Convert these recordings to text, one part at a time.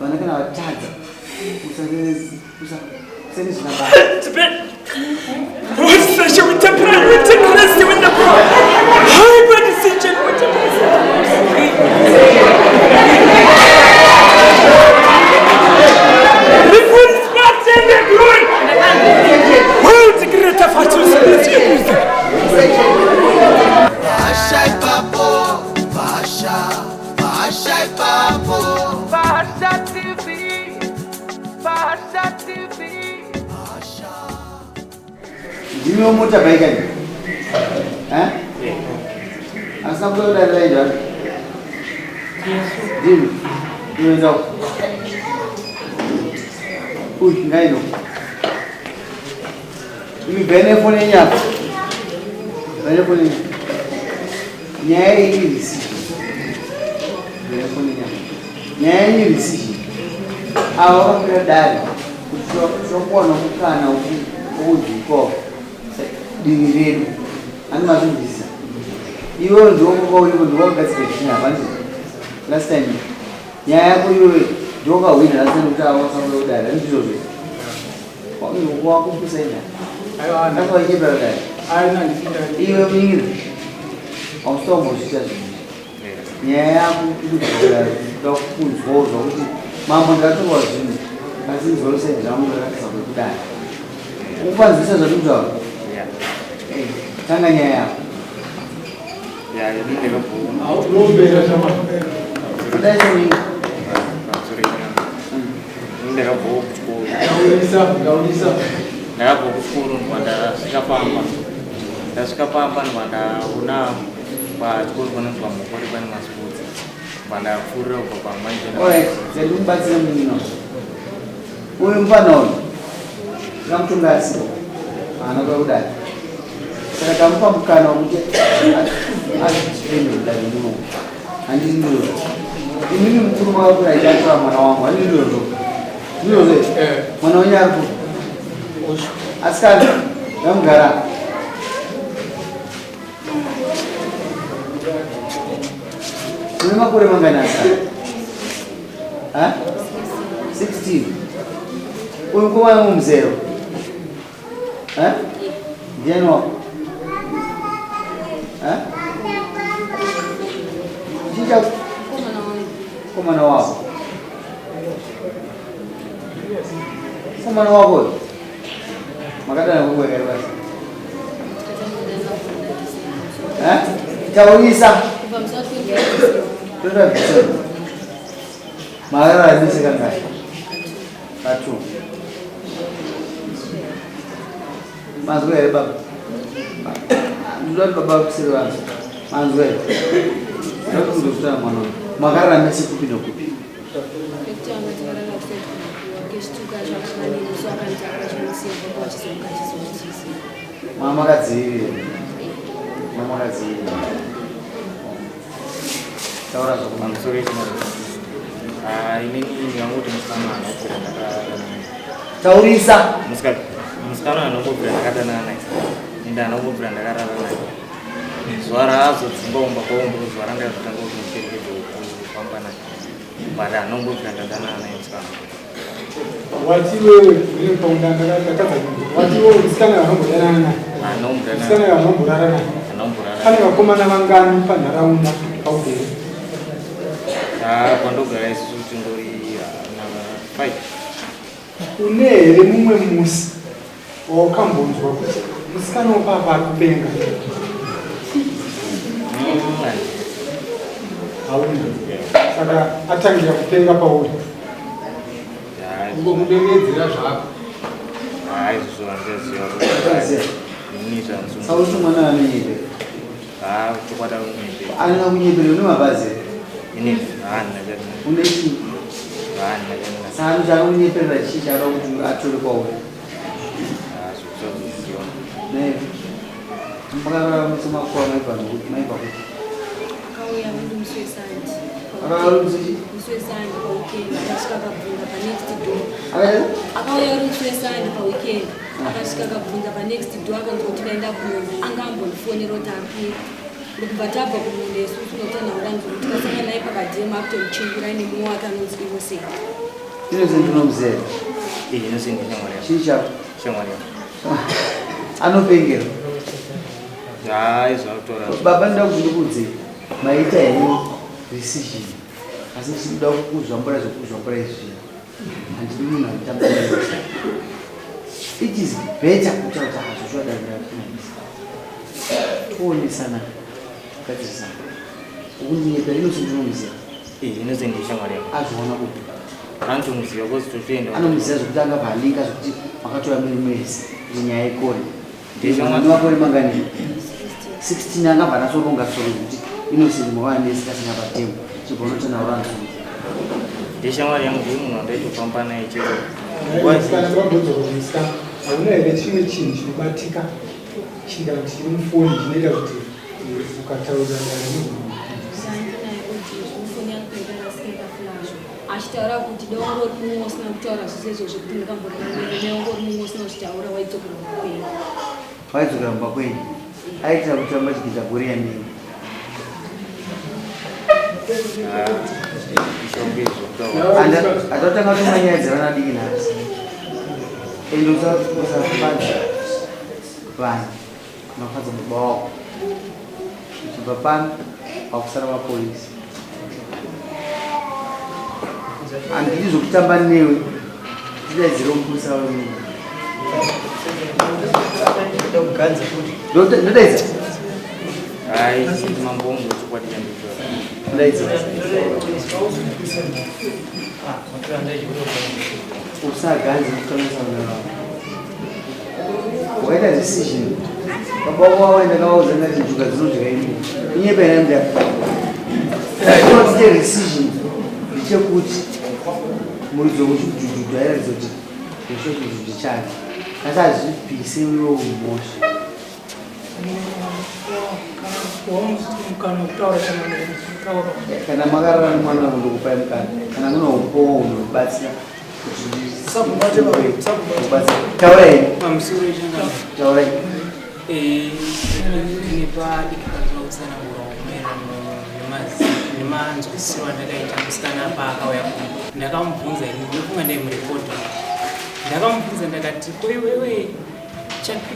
Vana kana vatadza usane zvina Ndimi mota bike ni? Eh? Asina kuda kudai dai. Ndimi. Ndinoenda. Uy, ngaino. Imi bene fone yenyu apa. Bene fone yenyu. Nyaya iyi iri decision. Bene fone yenyu apa. Nyaya iyi iri decision. Ava vakakwira dare kuti tokuwana mukana wokunzwikwawo divi redu. Ani mazvinzwisisa? Iwewe ndiwo kuva uripo ndiwo wakagadzira decision apa ndizvo. Last time nyaya yako iwewe ndiwo wakahwina last time kuti ava vakakwira kudare. Ndizvozvo. Wakupusa ina. Aiwa inyepera kudai. Iwe munin'ina. Hausitombozviita zvinhu. Nyaya yako ikudzokera kuda kunzwawo zvakuti mambo ndakatorwa zvinhu asi nzwa said zvangu ndakatisa kwekudai. Ukupanzwisa zvatiri kutaura? Eh, tanga nyaya yako. Kudai semunin'ina. Ndakabvawo kuchikoro. Ndakabva kuchikoro ndobva ndasvika pamba. Ndasvika pamba ndobva ndaona pachikoro panonzi paMokore pane masports. Ndobva ndapfuurira kubva pamba ndichienda. Alright, ndikubatsira munin'ina. Uyu mfana uyu takamutonga asipo haana kuda kudai saka tamupa mukana wekuti azvipende kudai muno handiti ndizvozvo imimi mukuru makakura ichatora mwana wangu handiti ndizvozvo ndizvozvo eh. mwana wenyu ari kupi asikana ndamugara une makore mangani asikana 16 uyu mukomana mumuzero Ndiani wako? Chinja komana wako. Komana wako uyu. Makadana kwenguva yakareba sei? Eh? Taurisa. Toda December. Makarara mese kangani? Katu. Manzwa here baba? Ndinoda kuti baba vakusiri vanhu. Manzwa here? Ndinoda kuti muzokutana mwana wangu. Makarara mese kupi nokupi? Mama makadzivirira. Mama makadzivirira. Taura zvako. Pamusoro yechimari. Ah, inini ndingangokuti musikana anobvira ndakadanana naye. Taurisa. Musikana musikana anobvira ndakadanana naye. Ende anobvira ndakarara naye. Zuva raazodzingwa kumba kwavo ndiko zuva randakazotanga kuti muperekedze kufamba naye. But anombobvira ndadanana naye musikana. Wati wewe uri paunda ndakatadza kunzwa. Wati wewe musikana vanombodanana naye. Musikana vanomborara naye. Pane vakomana vangani panharaunda paugere? Ah, pandogara isusu tingori na 5. Une here mumwe musi wawakambonzwa kuti musikana wapapa ari kupenga? Hauna. Saka atangira kupenga pauri. Ungomudemedzera zvako. Hayi izvozvo handichaziva. Ini zvanzu. Sauti mwana anonyepera. Ah, chokwadi akunyepera. Anenge akunyepera une mabhazi here? Ini handina chandina. Une chii? Handina chandina. Saka anoti anokunyeperera chii chaada kuti atore kwauri? Ah, zvekusaziva. Nei? Makarara musi makuwa maibva nokuti maibva kupi? Akauya uri musi weSunday. Akauya uri musi chii? Musi weSunday paweekend akasvika akabvunza panext door. Akaita? Akauya uri musi weSunday paweekend akasvika akabvunza panext door akanzwa kuti ndaenda kunondo anga ambondifonera kuti ari Ndokubva tabva kumunda isusu notanhaura nzuru tikasangana naye pakadhema akutomuchingura nemumwe wake anonzi Innocent. Innocent unomuziva? Eh, Innocent shamwari yangu. Chii chako? Shamwari yangu. Anopengera. Hayi zvinotora. Baba ndoda kuti ndikuudze maita henyu decision asi ndichida kukuzvambura zvekuzvambura izvi handidi munhu anotamba it is better kutaura kuti hazvo zvadavira kunanisa toonesana togadzirisana ukunyepa Innocent unomuziva? Eh, Innocent ishamwari yangu. Azviona kupi? Anotomuziva kozi totoenda. Anomuziva zvekuti angabva alinka zvekuti makatora muri mwese kuti nyaya ikore. Makore mangani? 16 angabva anatsoronga soro zvekuti Innocent makauya nese kasingapatemo chibva unotonaura nzungu. Ndishamwari yangu ndiye munhu wandaitofamba naye chero. Hauna here chimwe chinhu chinobatika chingava chiri mufoni chinoita kuti ukataurirana nemunhu? Achitaura kuti dongori mumwe usina kutaura zvese izvo zvekuti ndakamborara neongori mumwe usina kuzvitaura waidzokera kumba kwenyu. Waidzokera kumba kwenyu aitira kutamba chikicha gore yanei. Atatanga tumwe nyaya dzevana diki nhasi ende usafadza vanhu unofadza baba wako uchibva pano pakusara vapolisi handidi zvokutamba newe ndidaidzire mupurisa wemunhu ndodaidza. Hayi mambo wangu chokwadi chandikutora. Ndaidza. Usaganze kutambisa vana vako. Wakaita decision. Baba wako waenda kavaudza ndati njuga dzinodya imi. Inyepa ina mnda. Chinotiite decision ndechekuti muridzi wekuchijujudu airatidza kuti zveshe chijuju chake. Asi hazvibvise iwe umhosva. Kana makarara nemwana wangu ndokupai mukana. Kana mune upowo hunobatsira kuti taurai. Taurai. Ini padiki pandinoda kutsanangura maererano nemanzwisiro andakaita musikana paakauya kuno. Ndakamubvunza ini, ndofunga ndaimurekodha. Ndakamubvunza ndakati, ko iwewe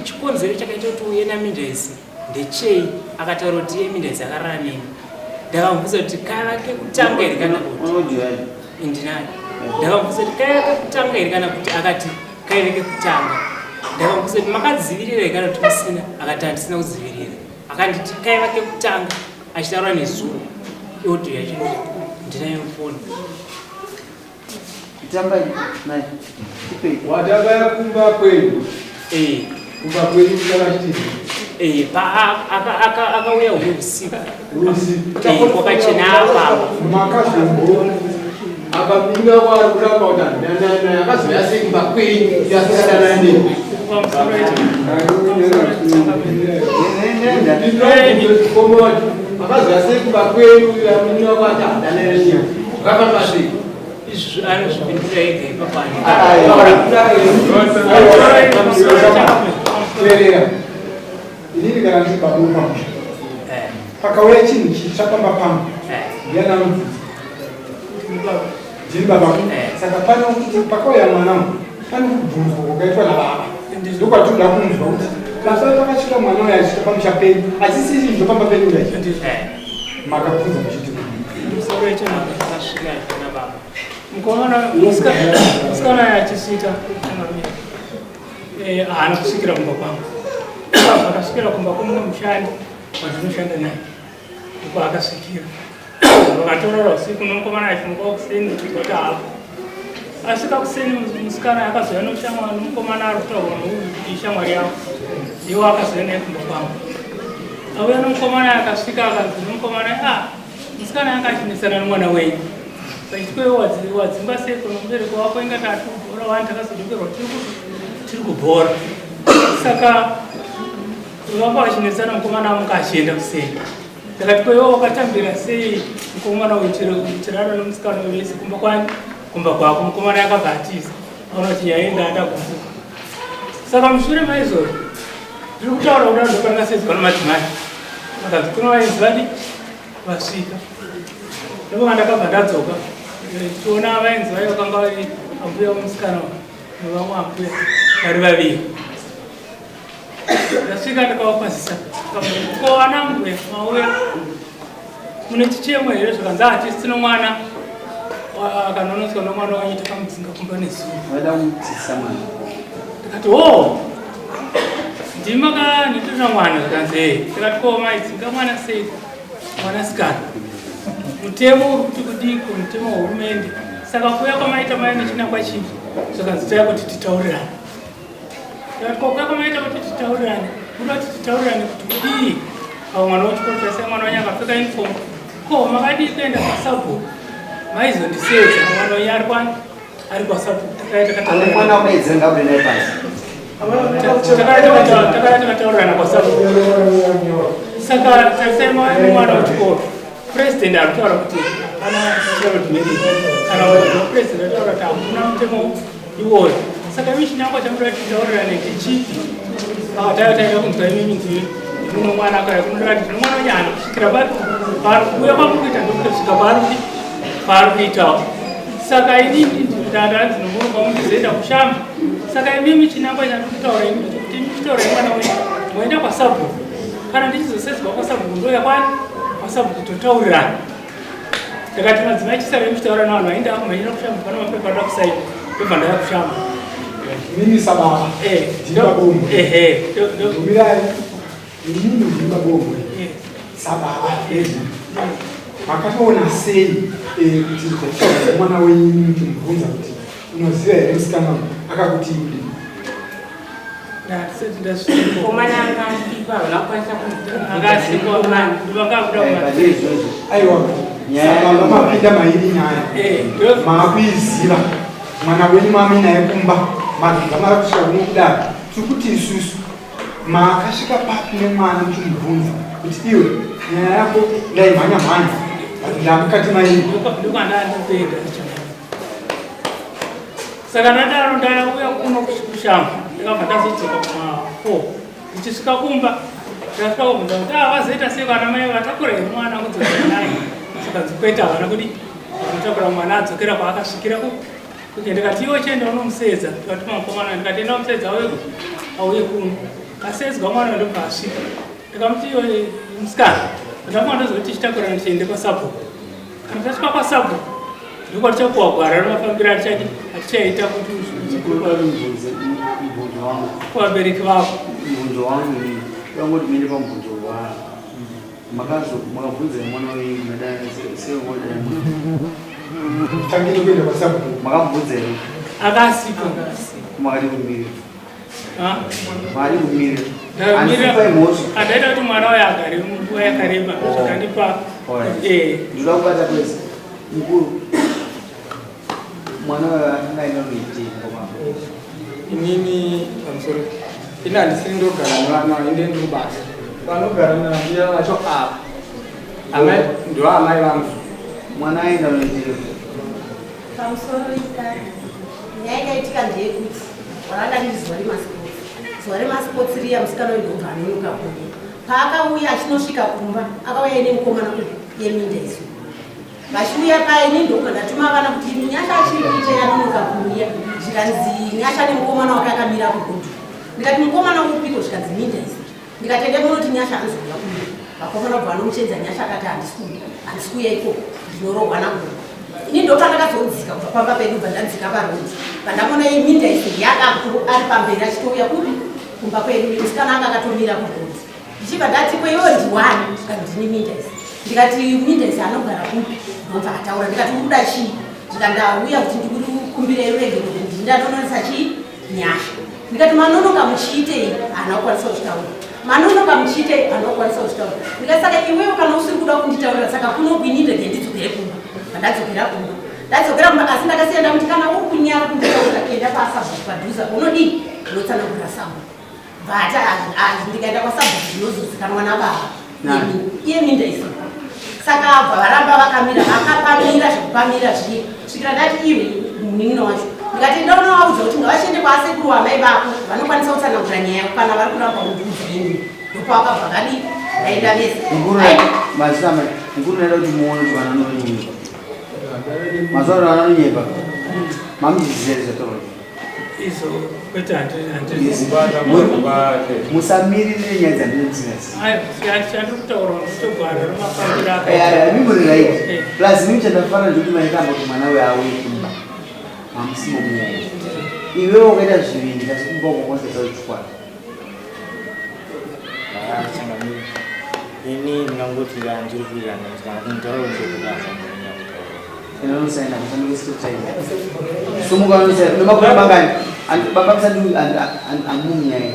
chikonzero chakaita kuti uye naMindaisi ndechei? Akataura kuti iye Mindaisi akarara neni. Ndakamubvunza kuti kaiva kekutanga here kana kuti ndinaye. Ndakamubvunza kuti kaiva kekutanga here kana kuti, akati kaive kekutanga. Ndakamubvunza kuti makadzivirira here kana kuti musina, akati handisina kudzivirira. Akanditi kaiva kekutanga achitaura nezuro. Audio yacho ndinayo mufoni. Tambai naye. Tipei. Watakaya kumba kwenyu. Eh. Kumba kwenyu kachiti. Eh, pa akauya huno usiku. Usiku. Eh, kwakachena apa. Makazombo. Akapinda kwari kuramba kuti nana akazoya sei kumba kwenyu yasikadana nemi. Akazoya sei kumba kwenyu yamunywa kwati handana nemi. Wakafamba sei? Izvi anozvipindura ega ipapo. Teerera. Inini kana ndiri baba wepamusha. Pakauya chinhu chitsva pamba pangu. Ndiani anobvunza? Ndini baba. Saka pano kuti pakauya mwana uyu, pane kubvunzwa kwakaitwa nababa. Ndokwatinoda kunzwa kuti baba pakasvika mwana uyu achisvika pamusha penyu, achisi chinhu chopamba penyu kudai. Makabvunza muchiti kudii? Musoro wechinhu akasvika nababa. Mukomana musikana achisvika haana kusvikira kumba kwangu. Akasvikira kumba kwemumwe mushandi wandinoshanda naye. Ndiko akasvikira. Vakatorora usiku nomukomana achimuka kuseni kuti hapo. Asvika kuseni musikana akazouya nomushamwari nomukomana ari kutaurwa nouyu kuti ishamwari yavo. Iwo akazouya naye kumba kwangu. Auya nomukomana akasvika akanzi nomukomana ah musikana anga achinetsana nomwana wenyu. Pachitwewo wadzingwa sei kuno mubereki wako ingati ari kubhora wani takazodzokerwa tiri kubhora. Saka vanga vachinetsana mukomana amuka achienda kuseni. Ndakati ko iwe wakatambira sei mukomana uyu chirara nomusikana uyu vese kumba kwani kumba kwako. Mukomana akabva atiza aona kuti nyaya enda andagumbuka. Saka mushure maizvozvo ndiri kutaura kudaro ndopandakasedzwa nomadzimai. Vakanzi kuno vaenzi vadi vasvika. Ndopanga ndakabva ndadzoka ndichiona vaenzi vaye vakanga vari ambuya vomusikana nevamwe ambuya vari vaviri. Ndasvika ndakavakwazisa ko ana mbuya mauya mune chichemo here zvikanzi hatisi tino mwana akanonotswa nomwana wenyu takamudzinga kumba nezuro. Vaida kumutisa mwana. Ndikati ho ndimi makanditorera mwana zvikanzi ee. Ndikati ko maidzinga mwana sei mwanasikana mutemo uri kuti kudiko mutemo wehurumende saka kuuya kwamaita mai nechinangwa chipi zvikanzi taya kuti titaurirane. Ndikati ko kuuya kwamaita kuti titaurirane kuda kuti titaurirane kuti kudii avo mwana wechikoro taisai mwana wenyu akapfeka uniform ko makadii kuenda kwasabhuku maizondisedza mwana wenyu ari kwani ari kwasabhuku Ane mwana udaidza ngabude naye pasi. Takaya takataurirana kwasabhuku saka tarisai mwana wechikoro president ari kutaura kuti hapana child marriage kana president ataura kuti hakuna mutemo iwoyo saka imi chinangwa chamuda kuti titaurirane ndechipi taiva taida kunzwa imimi ndimi muno mwana akauya kunoda kuti mwana wenyu haana kusvikira papi paari kuuya kwamuri kuita ndokutosvika paari kuti paari kuitawo saka inini ndandanzi nomurume wangu ndizoenda kushamba saka imimi chinangwa chandiri kutaura imi ndechekuti imi chitaurai mwana wenyu moenda kwasabhuku kana ndichizosedzwa kwasabhuku ndouya kwani kwasabhuku totaurirana ndakati madzimai chisarai muchitaura navanhu vainda kumhanyira kushamba pana mapepa anoda kusaina ndobva ndaya kushamba Mimi sababa. Eh. Ndini babombo. Ehe. Ndomirai. Inini ndini babombo. Eh. Sababa. Makatoona sei eh, kuti zvataura mwana wenyu muchimubvunza kuti unoziva here musikana uyu akakuti kudii? Ndasati ndasvika. Mukomana anga asipo havana kukwanisa Anga asipo vakabuda Eh, kuma but izvozvo. Aiwa. Nyaya- Sababa mapinda mairi nyaya. Eh, ndo- Maakuiziva mwana wenyu mamuinaye kumba mabvunza mara kusvika kuno kudaro tiri kuti isusu makasvika papi nemwana muchimubvunza kuti iwe nyaya yako ndaimhanya mhanya but ndamukati maini ndokwandandikuenda saka ndadaro ndauya kuno kushamba ndakabva ndazodzoka kuma 4 ndichisvika kumba ndasvika kubvunza kuti ah vazoita sei vana mai vatakura here mwana kudzokera naye saka dzikweta havana kudi vanotakura mwana adzokera kwaakasvikira ku kuke ndikati iwe chienda unomuseedza ndikatuma mukomana ndikati enda umuseedza auye auye kuno asedzwa mwana ndobva asvika ndikamuti iwe musikana ndafunga ndozoti tichitakurana tichiende kwasabhuku kana tasvika kwasabhuku ndiko tichapuwa gwara remafambiro atichadi atichaita kuti Ndikuda mubvunze mubvunzo wangu. kuvabereki vako Mubvunzo wangu inini. Ndangoti muende pamubvunzo wangu. Makazo makabvunza mwana wenyu madai sei wadai mwana. tangire kuenda kwasabhuku Makabvunza here? akasipo Makati kumira. Ha? Makati kumira. Ndamirira- Andikupai mhosva. andaita kuti mwana uyo agare nguva yakareba zvakandipa Alright. eh, Ndinoda kubata kwese. Mukuru. Mwana uyo akanga aenda kunoitei ngoma. Inini pamusoro ini handisiri ndogara nevana inde ndiri kubasa vanogara nambuya vacho ava amai ndo amai vangu Mwana aenda kunoitei. Pamusoro itari nyaya yakaitika ndeyekuti ranga riri zuva remasipotsi zuva remasipotsi riya musikana uyu ndobva anonoka kuuya paakauya achinosvika kumba akauya ine mukomana yeminda isu vachiuya paye ini ndobva ndatuma vana kuti nyasha achiri kuita yanonoka kuuya zvikanzi nyasha nemukomana wake akamira kugudu ndikati mukomana upiko zvikanzi minda isu ndikati ende munoti nyasha anozouya kuuya vakomana bva vanomuchenza nyasha akati handisi kuuya handisi kuuya ikoko ndinorohwa nagogo ini ndopandakazodzika kubva pamba pedu bva ndadzika parodi pandamona minda isu yakaku ari pamberi achitouya kupi kumba kwedu musikana anga akatomira kurodi ndichibva ndati kweiwe ndiwani zvikati ndini minda isi ndikati minda isi anogara kupi ndobva ataura ndikati uri kuda chii zvikandauya kuti ndikukumbire ruregero kuti ndini ndanononesa chii nyasha ndikati manonoka muchiitei haana kukwanisa kuzvitaura manonoka muchiitei haana kukwanisa kuzvitaura ndikati saka iwewe kana usiri kuda kunditaurira saka kuno kuini ndege ndidzokere kumba ndadzokera kumba ndadzokera kumba asi ndakasiya ndamuti kana uri kunyara kunditaurira enda pasabhuku padhuze unodii unotsanangurira sabhuku bata ndikaenda kwasabhuku zvinozozikanwa nababa Nani? iye minda isi saka abva varamba vakamira vakapamira zvekupamira zviye svikira ndati iwe munin'ina wacho ndikati ndaunovaudza kuti ngavachiende kwaasekuru amai vako vanokwanisa kutsanangura nyaya yako kana vari kuramba kundiudza ini ndopavakabva vadii Vaenda vese. Mukuru mazita amai. Mukuru ndaida kuti muone kuti vana vanonyepa. Mazuva ano vana vanonyepa. Mamudzidzisa zvataura. Izvo kwete handiti. Musamiririre nyaya dzandinodzidza. Chandiri kutaura nditogwara remafambiro aka. Eh, mimuri right. Plus mimi chandafara ndikuti maitamba kuti mwana uyo auye kumba. Hamusimo munyaya. Iwewe wakaita zvivindi kasi kumba uko kwose tauchikwana. Changamire. Ini ndingangoti ndiri kuwirirana kana kumutaura ndokutaura. Unosaina musandikuisire kusaina. Sumuka unosaina. Unomakore mangani? Baba musandi amunyaya.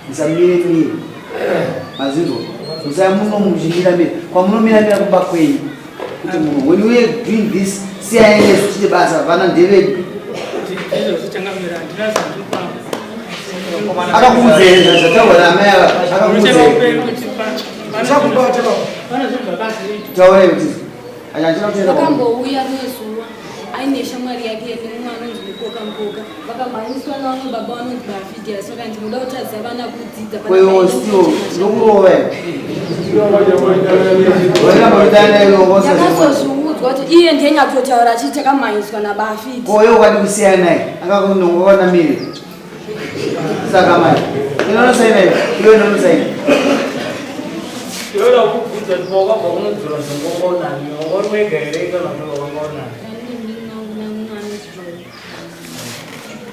Musamire mire. Mazinzwa. Musaya muno muchimira mira. Kwamunomira mira kumba kwenyu. Kuti munhu when we are doing this siyai nesu tiite basa vana ndevedu. Ndizvo changamire handina zvandinopa. Akakuudzei zvataurwa naamai ava akakuudzei. Pane zvinhu zvakazoitwa. Taurai kuti anyachina kutenda kwamuri. Vakambouya rimwe zuva aine shamwari yake nemumwe anonzi Mukoka Mukoka vakamhanyiswa navamwe baba vanonzi Bafidias vakanzi muda kutadzisa vana kudzidza pana Kwewo paine still ndokurova iwe. Wairamba kutanda iwe wose. Ndakazozviudzwa kuti iye ndiye nyakutotaura achiti takamhanyiswa naBafidi. Ko iwe ukati kusiyana naye akakunonga kana miri. Saka mai. Inonosaina iwe. Iwe inonosaina. Ndinoda kukubvunza kuti pawakabva kunodzora nzvimbo wanga unani wanga uri wega here kana kuti wanga unani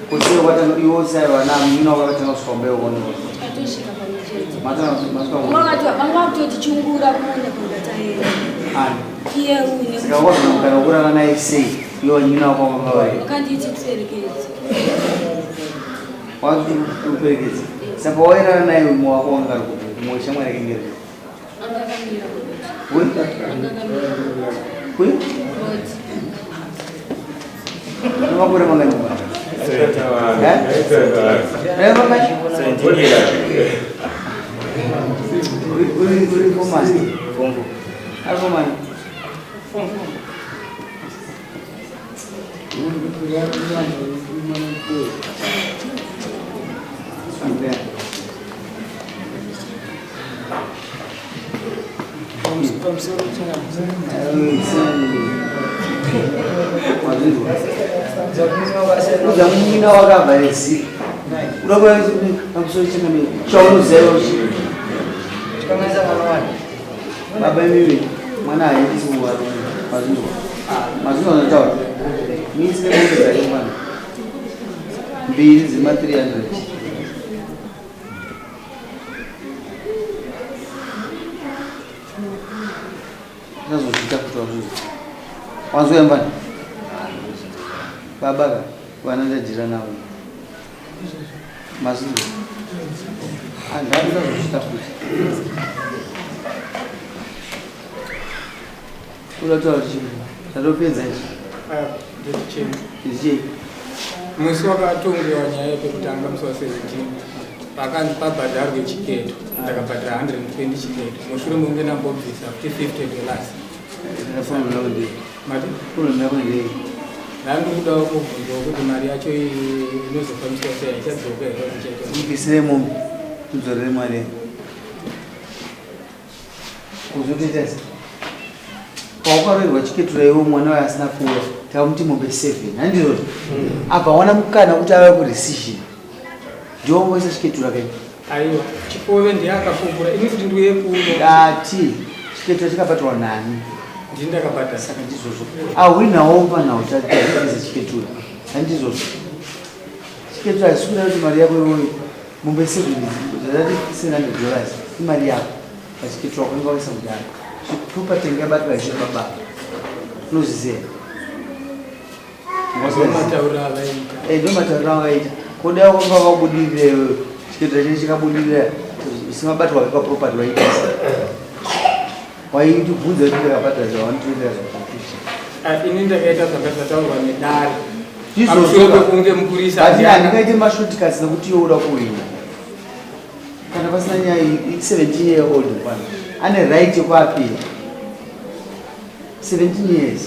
Kusiya kwatanga iwe usaiwa na munyina wako akatanga kusvika kumba iwe uone. Atosvika pamwe chete. Matanga masvika kumba. Vakati vanga kutoti chungura kuona kwanga taenda. Ani. Iye uine Saka wakazomukana kurara naye sei? Iwe munyina wako wanga uri. Wakanditi tiperekedze. Wakati uperekedze. Saka wairara naye mumwe wako wanga ari kupi? Mumwe shamwari yake ngere. Anga akamira. Kui? Anga akamira. Kui? Rodi. Unomakore mangani baba? Eh? Eh, mangani? Uri uri uri fomani. Fombo. Ari fomani. Pamusoro changamire. Udza munyina wakabva nezi. Uda kuya pamusoro changamire. Chaunoziva uchi. Baba imimi mwana haendisi kuvarume. Mazinzwa. Mazinzwa anotaura. Misi nemombe dzake mwana. Mbiri dzema 300. Ndazozviita kuti wazvizwa. Wanzwa yambani? Baba ka vana ndadhira navo. Mazinzwa. Andazozviita futi. Uda kutaura chii? Tatopedza izvi. Ndechii? Ndechii? Musi wakatongewa nyaya yepekutanga musi wa 17 pakanzi pabhadharwe chiketo ndakabhadhara 120 chiketo mushure mekunge ndambobvisa futi 50 dollars. Mati? Ndandikudawo kubvunzawo kuti mari yacho inozofambiswa sei haichadzoka here ichaita Mubvisire mombe mudzorere mari yenyu. Kuzotoita sei? Paukaroerwa chiketura iwe mwana uyo asina kuuya takamuti mombe 7 handizvozvo? Abva awana mukana kuti auya kurescission ndiwo wangoisa chiketura kai? Aiwa, Chikove ndiye akapupura ini kuti ndiuye kuno. Ndati chiketura chakabatwa nani? Ndini ndakabhadhara. Saka ndizvozvo. Ahwinawo panhau tadhibvisa chiketura handizvozvo? Chiketura hachisi kuda kuti mari yako iwoyo mombe 7 zvadati 700 dollars imari yako pachiketura wakange waisa kudaro property inge yabatwa ishe baba unozviziva Ndomatauriro avaita. Eh, ndomatauriro avaita. Kodai wakanga wakabudirira iwewe chiketura chene chikabudirira zvisingabatwa paproperty waita sei? Waitibvunza kuti ndakabhadhara zvawanotoita zvakakuti. Ah, ini ndakaita zvanga zvataurwa nedare. Izvozvo Pamusoro pekunge mupurisa But ndiye handingaite mashortcuts nekuti iwe uda kuwina. Kana pasina nyaya iyi, 17 year old mfana ane right yekuapira 17 years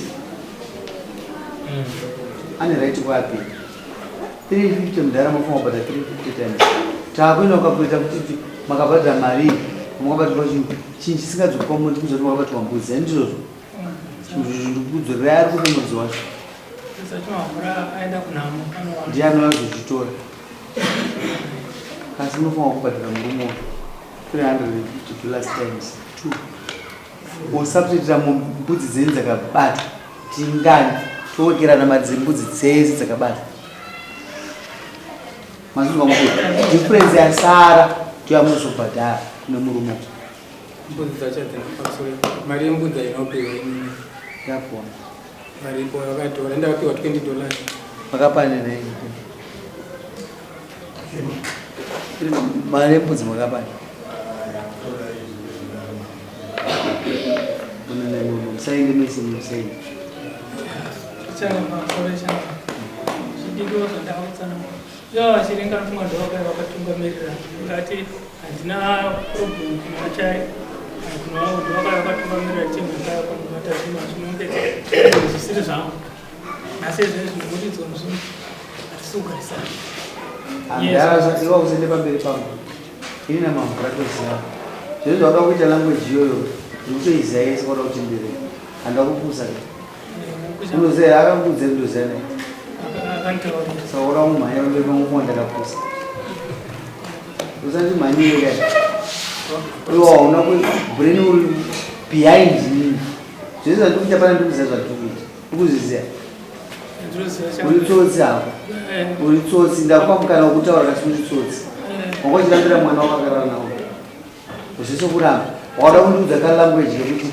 ane right yekuapira 350 mudhara mofanira kubhadhara 350 times taakuenda kukakuita kuti makabhadhara mari iyi. Makabatirwa chinhu chinhu chisingadzoki kwamuri ndikuzoti makabatirwa mbudzi handizvozvo ndikudzorera ari kupi mudzi wacho ndiye anoazozvitora asi munofanira kubhadhara murume wacho 350 dollars times 2 osubstituta mbudzi dzenyu dzakabatwa tingani towekerana mari dzembudzi dzese dzakabatwa mazvinzwa mukuru difference yasara toyamunozobhadhara kune murume Mbudzi dzacho hadzina pamusoro. Mari yembudzi haina kupiwa inini. Yapiwa. Varipo vakatora ndakapiwa 20 dollars. Makapane nei? Mari yembudzi makapane. Musaende mese musaende. Changa pamusoro changa. Zvidikiwa zvandakutsanangura. Ivo vachirenga nofunga ndovakaiva vakatungamirira. Ngati handina problem kumachai ndovakaiva vakatungamirira timu yakaiva panobata zvinhu zvinonge zvisiri zvangu. Asi izvezvi zvinoburidzwa muzvinhu hatisi kugarisana. Handara iwa usende pamberi pangu. Ini namamvura toziva. Zvese zvauda kuita language iyoyo ndikutoiziva yese kwauda kutenderera. Handida kupusa. Unoziva akakuudza ndoziva naye. Saka uda kumhanya pamberi pangu kuwa ndakapusa. Usandimhanyire kai. Iwe hauna ku brain uri behind me. Zvese zvandikuita pana ndikuziva zvandiri kuita. Ukuzviziva? Uri tsotsi hako. Uri tsotsi ndakupa mukana wekutaura kasi uri tsotsi. Wanga uchirambira mwana wako akarara nawo. Uzvise kuramba. Wada kundiudza ka language yekuti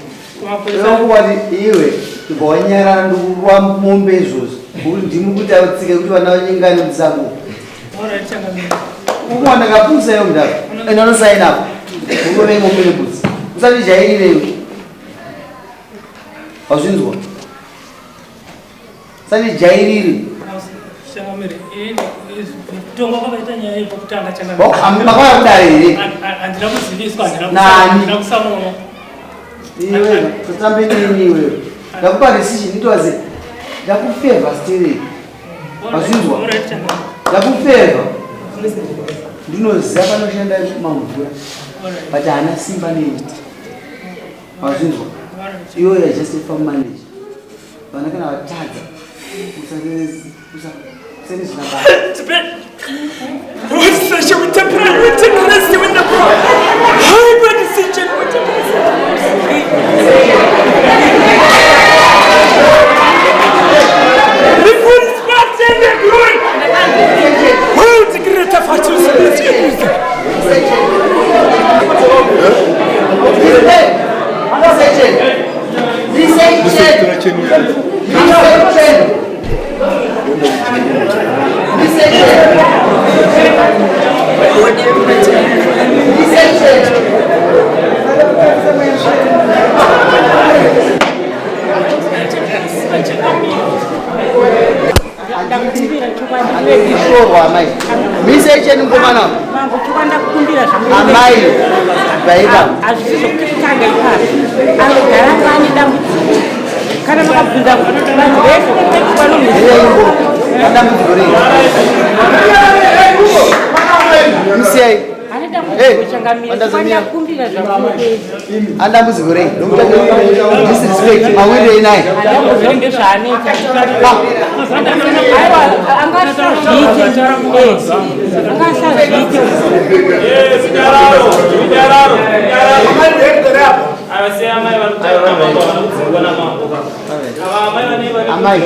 wati iwe ibva wanyarara ndikurwa mombe izvozvo. Ngokuti ndimi kuti atsike kuti vana vanyengane musango. Ukuwa ndakapusa iyo mudaro. Enda unosaina apo. Murume mombe nebhutsi. Usandijairire iwe. Wazvinzwa? Usandijairire. Kutonga kwakaita nyaya yekutanga Makauya kudare here? Handina kuziviswa, Nani? handina kusamuona. Iwe, tutambe nini iwe? Ndakupa decision itowaze. Ndakufavor still. Wazvinzwa? Ndakufavor. Ndinoziva panoshanda mamvura. But haana simba neni. Wazvinzwa? Iwe you are just a farm manager. Vana kana vatadza usane zvina basa. Andishorwa amai. Mise cheni mukomana. Mambo chokwanda kukumbira Amai. Baiba. Hazvisi zvokuti kutanga ipapo. Anogara pane dambudziko. Kana makabvunza vanhu vese Dambudziko rei? Musiyai. Ane dambudziko changamire. Chokwanda kukumbira zvamunokuedza. Andambudziko rei? Disrespect mawirei naye. Dambudziko ndezvaanoita. Aiwa, angasazviite. Angasazviite. Amai.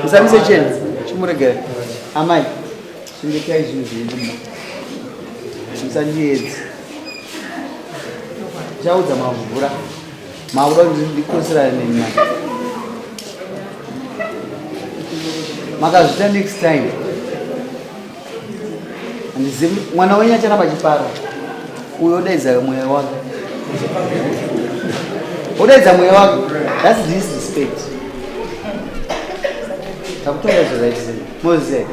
Musamise cheni. Chimuregere. Amai. Chengetai zvinhu zvenyu mumba. Musandiedze. Ndichaudza mavhura. Makuda kuti ndikoserane nemi manje. Makazviita next time. Handizivi mwana wenyu acharamba achipara. Uyo odaidza mweya wake. Odaidza mweya wake. That's disrespect. Takutonga zvakaita sei? Moziva.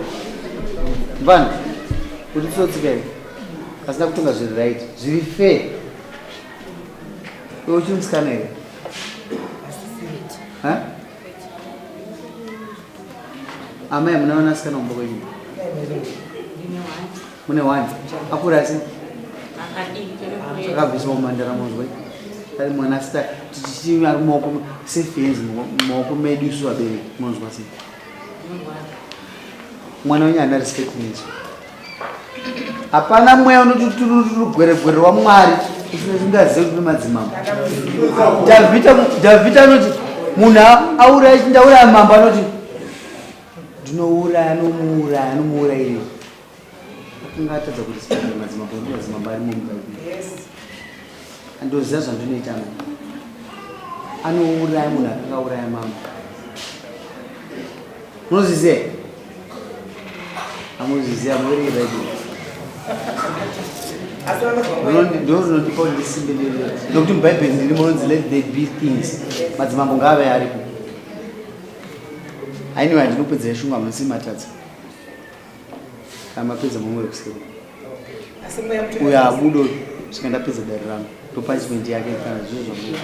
Mvana. Kuti tsotsika iwe. Asina kutonga zviri right. Zviri fair. Iwe uchiri musikana here? Ha? Amai muna vanasikana kumba kwenyu? Mune one. Akura asi? Akabviswa mumhandara monzwa ari mwana sita tichiti ari mumaoko sefenzi mumaoko medu isu vabereki monzwa sei? Mwana wenyu haana respect nesu. Hapana mweya unoti rugweregwere rwaMwari usingazive kuti madzimambo. Dhavhidha anoti munhu auraya ndauraya mambo, anoti ndinouraya anomuuraya anomuurayirei? Akanga atadza kurespecta madzimambo nokuti madzimambo arimo muBhaibheri. Andoziva zvandinoita mani. Anouraya munhu akanga auraya mambo. Munozviziva? Amuzviziva, muverenge Bhaibheri. Ndo rinondipa kuti ndisimbe nokuti muBhaibheri ndiri munonzi let there be things, madzimambo ngaave aripo. Anyway, handinopedzera shungu, hamusi matadza. Kana mapedza mumwe wekuseri uyo abudo svika ndapedza dare rangu, ndo punishment yake kana zviro zvamu.